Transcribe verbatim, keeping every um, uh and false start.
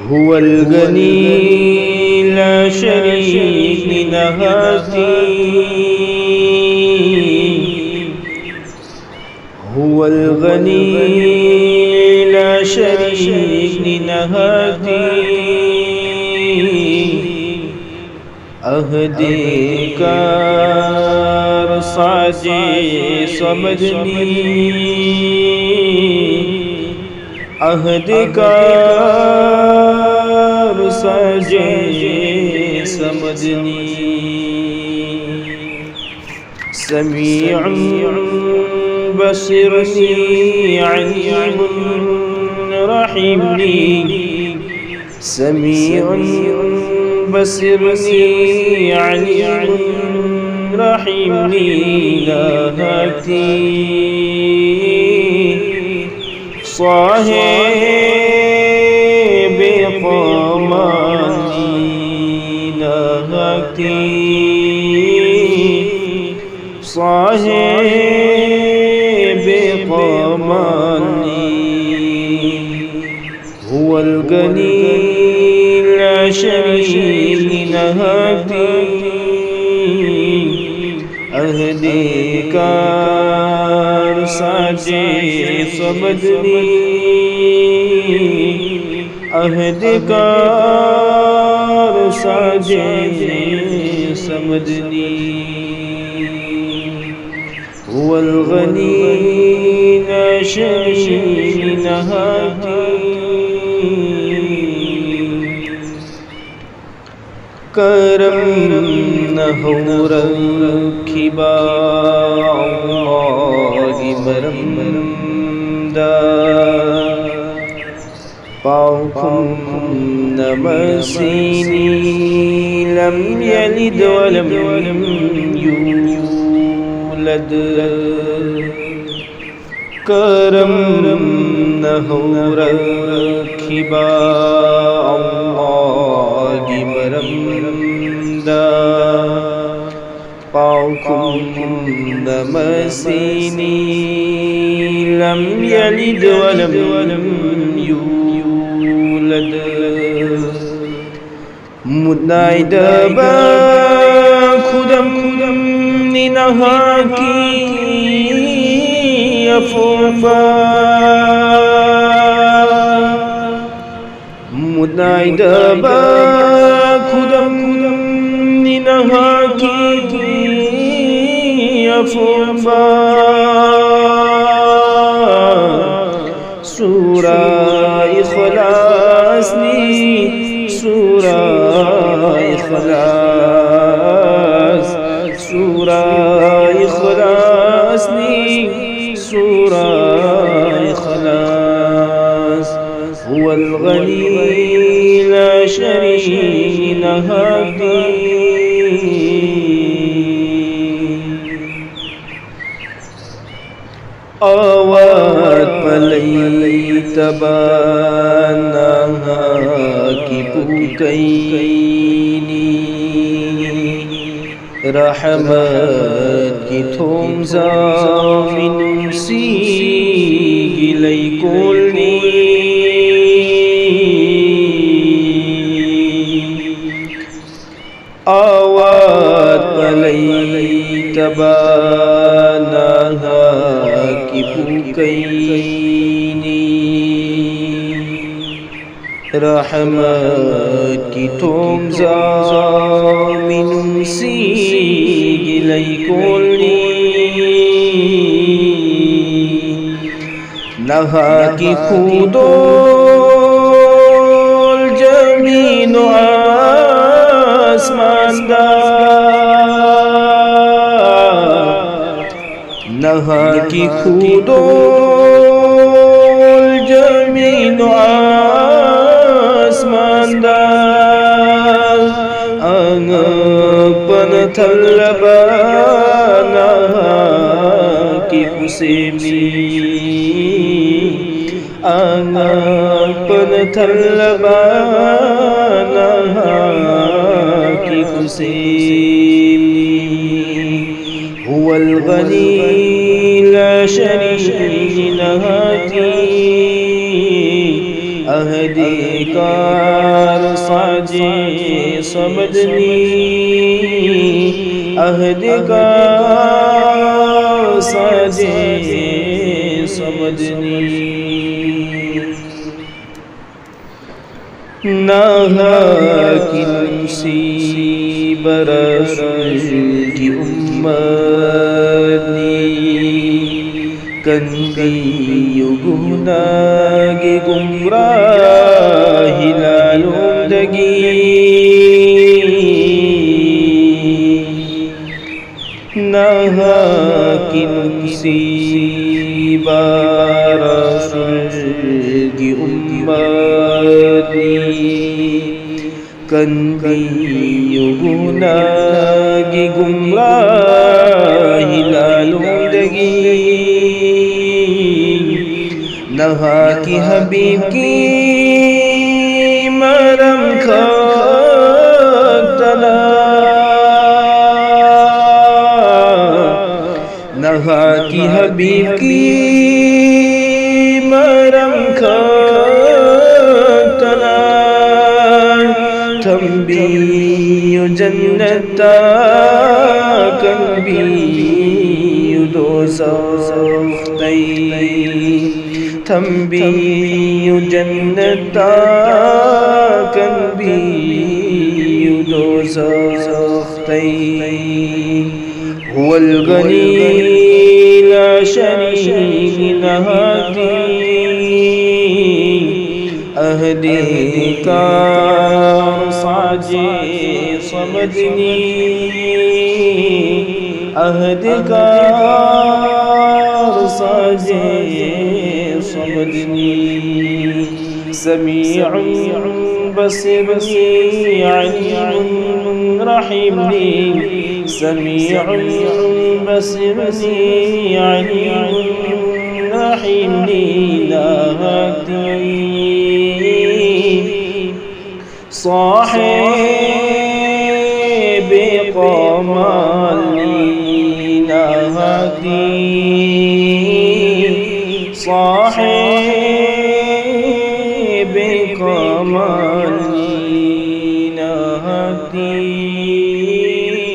هو الغني لا شريك لنهاتي. هو الغني لا شريك لنهاتي. عهد کار ساز صمد نی، عهد کار ساز صمد نی. سميع بصير نی، عليم رحيم نی. سميع بصير نی، عليم رحيم نی، نهاتي. صاحب قامانی نهاتي. صاحب قامانی. هو الغني لا شريك لنهاتي. عهد کار ساز صمد نی، عهد کار ساز صمد نی. هو الغني لا شريك لنهاتي. ڪرم نه هو رکيبا الله مرم دا. پاوکم نمسيني لم يلد ولم يولد. ڪرم نه هو رکيبا الله مرم دا. پاوکم نمسيني لم يلد ولم يولد. ꯃꯨꯠꯅꯥꯏꯗꯕ ꯈꯨꯗꯝꯅꯤ ꯅꯍꯥꯛꯀꯤ ꯑꯐꯣꯡꯕ꯫ ꯃꯨꯠꯅꯥꯏꯗꯕ ꯈꯨꯗꯝꯅꯤ ꯅꯍꯥꯛꯀꯤ ꯑꯐꯣꯡꯕ꯫ ꯁꯨꯔꯥ ꯏꯈꯂꯥꯁꯅꯤ, ꯁꯨꯔꯥ ꯏꯈꯂꯥꯁ، ꯁꯨꯔꯥ ꯏꯈꯂꯥꯁꯅꯤ, ꯁꯨꯔꯥ ꯏꯈꯂꯥꯁ꯫ هو الغني لا شريك له. ꯑꯋꯥꯠꯄ ꯂꯩꯇꯕ ꯅꯍꯥꯛꯀꯤ ꯄꯨꯀꯩꯅꯤ꯫ ꯔꯍꯃꯠꯀꯤ ꯊꯣꯡꯖꯥꯎ ꯃꯤꯅꯨꯡꯁꯤꯒꯤ ꯂꯩꯀꯣꯜꯅꯤ꯫ ꯑꯋꯥꯠꯄ ꯂꯩꯇꯕ ꯅꯍꯥꯛꯀꯤ ꯄꯨꯀꯩꯅꯤ꯫ ꯔꯍꯃꯠꯀꯤ ꯊꯣꯡꯖꯥꯎ ꯃꯤꯅꯨꯡꯁꯤꯒꯤ ꯂꯩꯀꯣꯜꯅꯤ꯫ ꯅꯍꯥꯛꯀꯤ ꯈꯨꯗꯣꯜ ꯖꯃꯤꯟ ꯑꯁꯃꯥꯟꯗ꯫ ꯅꯍꯥꯛꯀꯤ ꯈꯨꯗꯣꯜ ꯖꯃꯤꯟ ꯑꯁꯃꯥꯟꯗ꯫ ꯑꯉꯛꯄꯅ ꯊꯜꯂꯕ ꯅꯍꯥꯛꯀꯤ ꯈꯨꯁꯦꯝꯅꯤ꯫ ꯑꯉꯛꯄꯅ ꯊꯜꯂꯕ ꯅꯍꯥꯛꯀꯤ ꯈꯨꯁꯦꯝꯅꯤ꯫ هو الغني لا شريك له. عہد کار ساز صمد نی، عہد کار ساز صمد نی۔ ناہا کن سی برا سنجی امت نی، کندی یو گناہ گی گمراہ لالوندگی۔ ناہا کن سی بارا سنجی امت نی، کندی و گناہ گی گمراہ لالوندگی۔ نہا کی حبیب کی مرم کھتنا، نہا کی حبیب کی مرم کھتنا، تھمبی و جنتا، کندی و دوزخ تئی، تھمبی و جنتا، کندی و دوزخ تئی۔ هو الغنی لا شریک نہاتی، عہد کار ساز صمد نی، عہد کار ساز صمد نی۔ سمیع بصیر نی، علیم رحیم نی، سمیع بصیر نی، علیم رحیم نی، نہاتی۔ صاحب کمال نی، نہاتی۔ صاحب الدين.